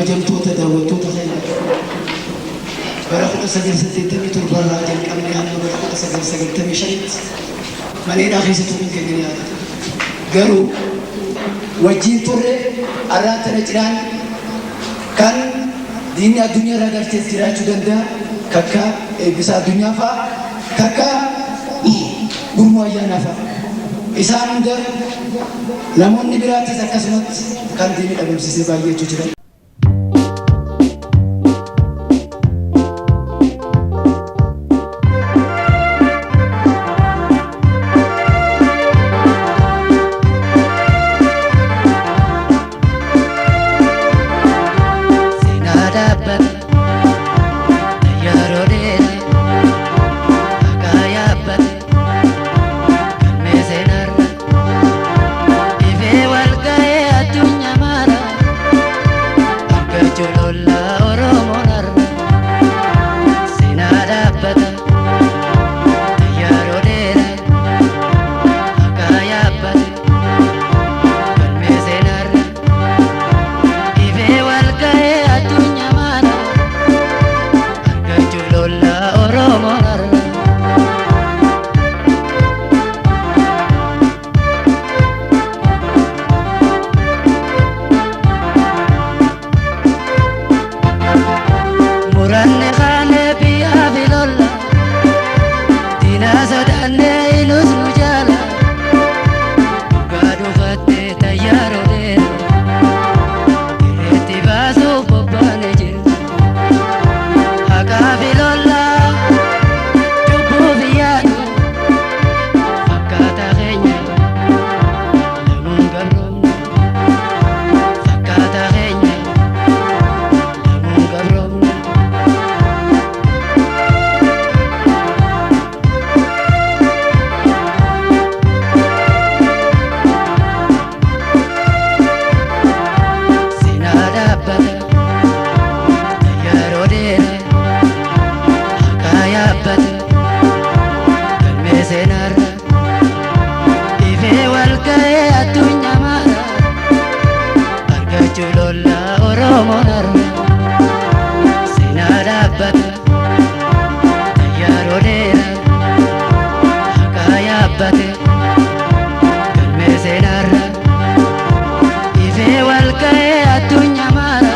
Kabajamtoota daawwattoota keenya, bara 1987 irraa jalqabnee hamma bara 1995tti mana hidhaa keessa turuun keenya ni yaadatama. Garuu wajjin turre arraan tana cinaan kan diinni addunyaa irraa galchees jiraachuu danda'a, kakka Eebbisaa Addunyaa fa'a, kakka Gurmuu Ayyaanaa fa'a. Isaan hunda namoonni biraatis akkasumatti kan diinni dhabamsiisee baay'eetu jira. Seenaa dhaabbata yeroo dheeraa haqaa yaabbate galmee seenaarra ifee wal ga'ee addunyaa mara argachuu lollaa Oromoon har'a. Seenaa dhaabbata yeroo dheeraa haqaa yaabbate galmee seenaarra ifee wal ga'ee addunyaa mara argachuu lollaa Oromoon har'a. Muranne kaanee biyyaa fi lolla, diina sodaannee inus nu jaala, dhugaa dhufattee tayyaaroo dheera, dirreetti baasuuf bobbaane jira. Haqaa fi lolla, cubbuu fi yaadu, fakkaata keenya lamuun gabroomne, fakkaata keenya lamuun gabroomne. Seenaa dhaabbata yeroo dheeraa haqaa yaabbate galmee seenaarra ifee wal ga'ee addunyaa mara argachuu lollaa Oromoon har'a. Seenaa dhaabbata yeroo dheeraa haqaa yaabbate galmee seenaarra ifee wal ga'ee addunyaa mara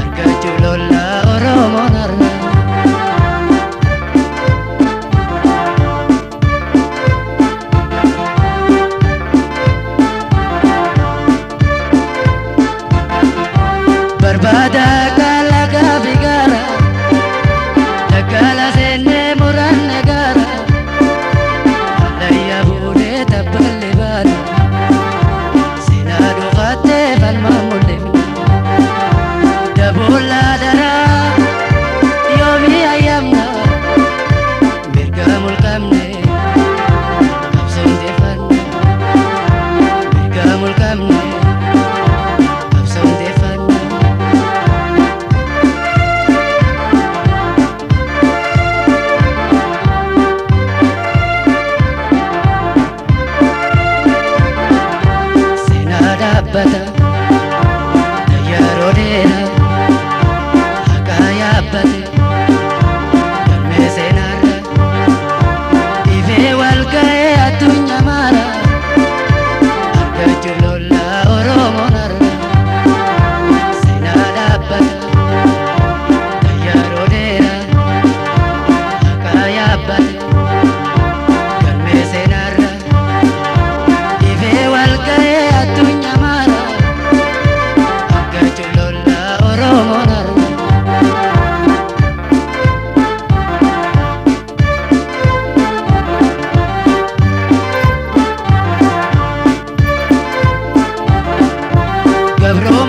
argachuu lollaa Oromoon har'a. Barbaada kalaqa fi gaara, daggala seennee muranne gaara, hallayyaa fuudhee tabballi baana, seenaa dhufattee falmaa mul'ifna. Daboollaa daraa yoomii ayyamna, mirga mulqamne qabsoon deeffanna, mirga mulqamne qabsoon deeffanna. Seenaa dhaabbata yeroo dheeraa haqaa yaabbate galmee seenaarra ifee wal ga'ee addunyaa mara argachuu lollaa Oromoon har'a. Seenaa dhaabbata yeroo dheeraa haqaa yaabbate galmee seenaarra ifee wal ga'ee addunyaa mara argachuu lollaa Oromoon har'a. Gabroon